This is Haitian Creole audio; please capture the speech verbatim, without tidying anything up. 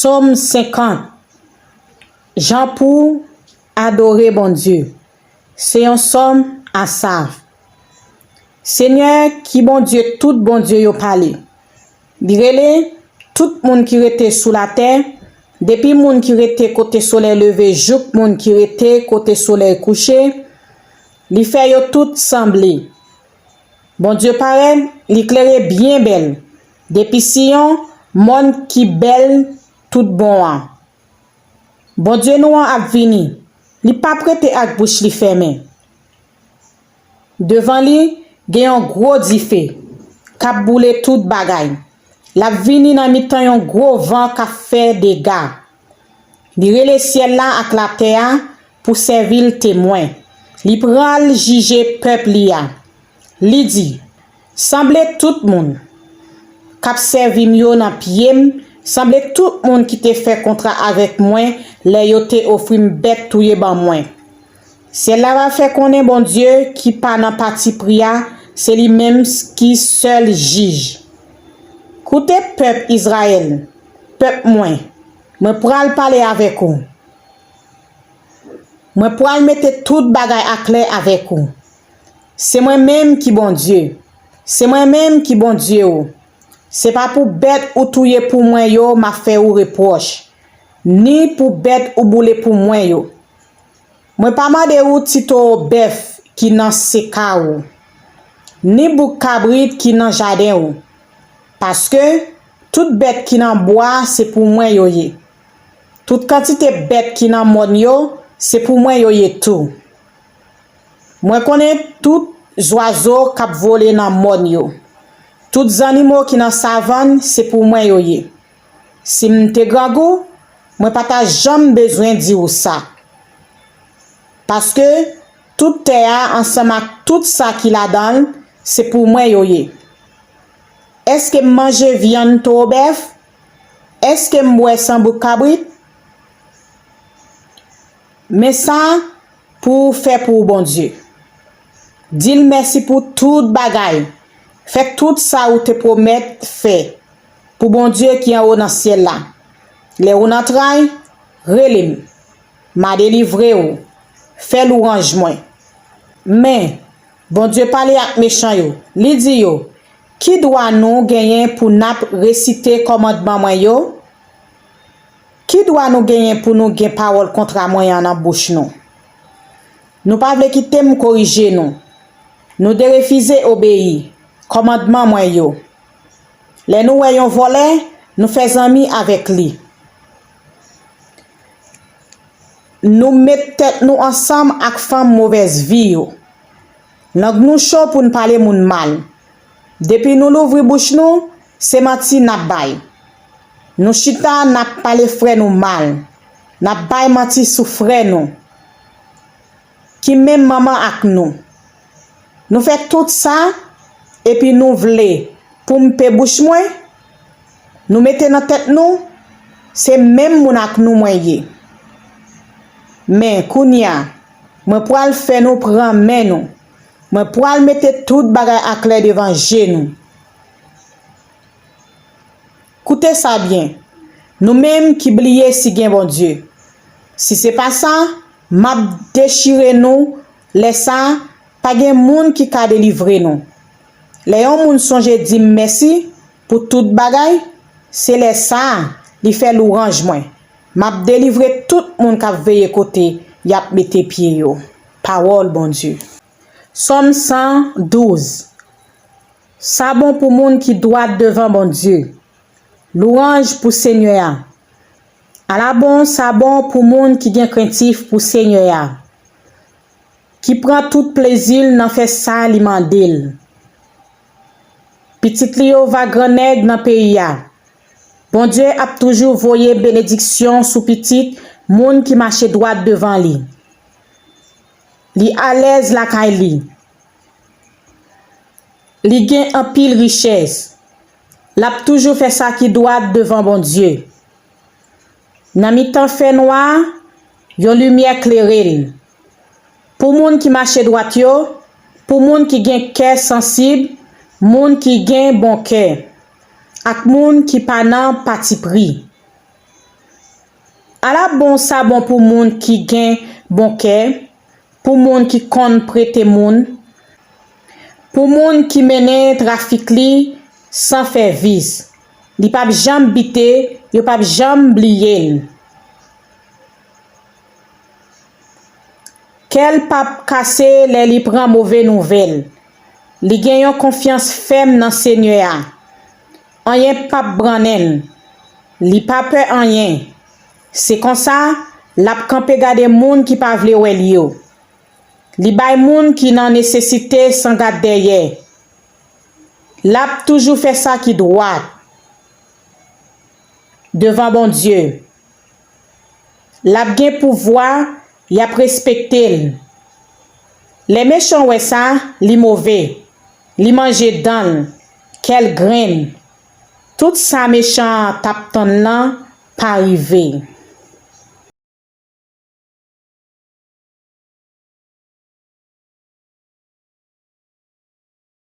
Sòm senkant. Jan pou adore Bondye. Se yon sòm Asav. Senyè, ki Bondye tout bondye yo pale. Li rele tout moun ki rete sou latè, depi moun ki rete kote solèy leve jouk moun ki rete kote solèy kouche, li fè yo tout sanble. Bondye parèt, li klere byen bèl. Depi Siyon, mòn ki bèl tout bon an. Bondye nou an ap vini. Li p ap rete ak bouch li fèmen. Devan li, gen yon gwo dife k ap boule tout bagay. L ap vini nan mitan yon gwo van k ap fè dega. Li rele syèl la ak latè a pou sèvi l temwen. Li pral jije pèp li a. Li di, sanble tout moun k ap sèvi m yo nan pye m, sanble tout moun ki te fè kontra avèk mwen lè yo te ofri m bèt touye ban mwen. Syèl la va fè konnen Bondye ki pa nan patipri a, se li menm ki sèl jij. Koute pèp Izrayèl, pèp mwen, mwen pral pale avèk ou. Mwen pral mete tout bagay aklè avèk ou. Se mwen menm ki Bondye. Se mwen menm ki Bondye w. Se pa pou bèt ou touye pou mwen yo m ap fè ou repwòch, ni pou bèt ou boule pou mwen yo. Mwen pa mande ou ti towo bèf ki nan seka ou, ni bouk kabrit ki nan jaden ou, paske tout bèt ki nan bwa se pou mwen yo ye. Tout kantite bèt ki nan mòn yo, se pou mwen yo ye tou. Mwen konnen tout zwazo k ap vole nan mòn yo. Tout zannimo ki nan savann, se pou mwen yo ye. Si m te grangou, mwen pa ta janm bezwen di w sa. Paske tout tè a ansanm ak tout sa ki ladan l, se pou mwen yo ye. Èske m manje vyann towo bèf? Èske m bwè san bouk kabrit? Men sa pou w fè pou Bondye. Di l mèsi pou tout bagay. Fè tout sa ou te pwomèt fè pou Bondye ki anwo nan syèl la. Lè ou nan tray, rele m. M a delivre w. Fè lwanj mwen. Men, Bondye pale ak mechan yo. Li di yo, ki dwa nou genyen pou n ap resite kòmandman mwen yo? Ki dwa nou genyen pou nou gen pawòl kontra mwen an nan bouch nou? Nou pa vle kite m korije nou. Nou derefize obeyi kòmandman mwen yo. Lè nou wè yon vòlè, nou fè zanmi avèk li. Nou met tèt nou ansanm ak fanm movèz vi yo. Lang nou cho pou n pale moun mal. Depi nou louvri bouch nou, se manti n ap bay. Nou chita, n ap pale frè nou mal. N ap bay manti sou frè nou, ki menm manman ak nou. Nou fè tout sa, epi nou vle pou m pe bouch mwen? Nou mete nan tèt nou, se menm moun ak nou mwen ye. Men, kounye a, mwen pral fè nou pran men nou. Mwen pral mete tout bagay aklè devan je nou. Koute sa byen, nou menm ki bliye si gen Bondye. Si se pa sa, m ap dechire nou, lè sa a, pa gen moun ki ka delivre nou. Lè yon moun sonje di m mèsi pou tout bagay, se lè sa a, li fè lwanj mwen. M ap delivre tout moun k ap veye kote y ap mete pye yo. Pawòl Bondye. Sòm san douz. Sa bon pou moun ki dwat devan Bondye. Lwanj pou Senyè a. Ala bon sa bon pou moun ki gen krentif pou Senyè a, ki pran tout plezi l nan fè sa li mande l. Pitit li yo va grannèg nan peyi a. Bondye ap toujou voye benediksyon sou pitit moun ki mache dwat devan li. Li alèz lakay li. Li gen anpil richès. L ap toujou fè sa ki dwat devan Bondye. Nan mitan fènwa a, yon limyè klere l. Pou moun ki mache dwat yo, pou moun ki gen kè sansib, moun ki gen bon kè, ak moun ki pa nan patipri. Ala bon sa bon pou moun ki gen bon kè, pou moun ki konn prete moun, pou moun ki mennen trafik li san fè vis. Li p ap janm bite, yo p ap janm bliye l. Kè l p ap kase lè li pran move nouvèl. Li gen yon konfyans fèm nan Senyè a. Anyen p ap brannen l. Li pa pè anyen. Se konsa, l ap kanpe gade moun ki pa vle wè l yo. Li bay moun ki nan nesesite san gad dèyè. L ap toujou fè sa ki dwat devan Bondye. L ap gen pouvwa, y ap respekte l. Lè mechan wè sa, li move. Li manje dan l, kè l grenn. Tout sa mechan an t ap tann lan pa rive.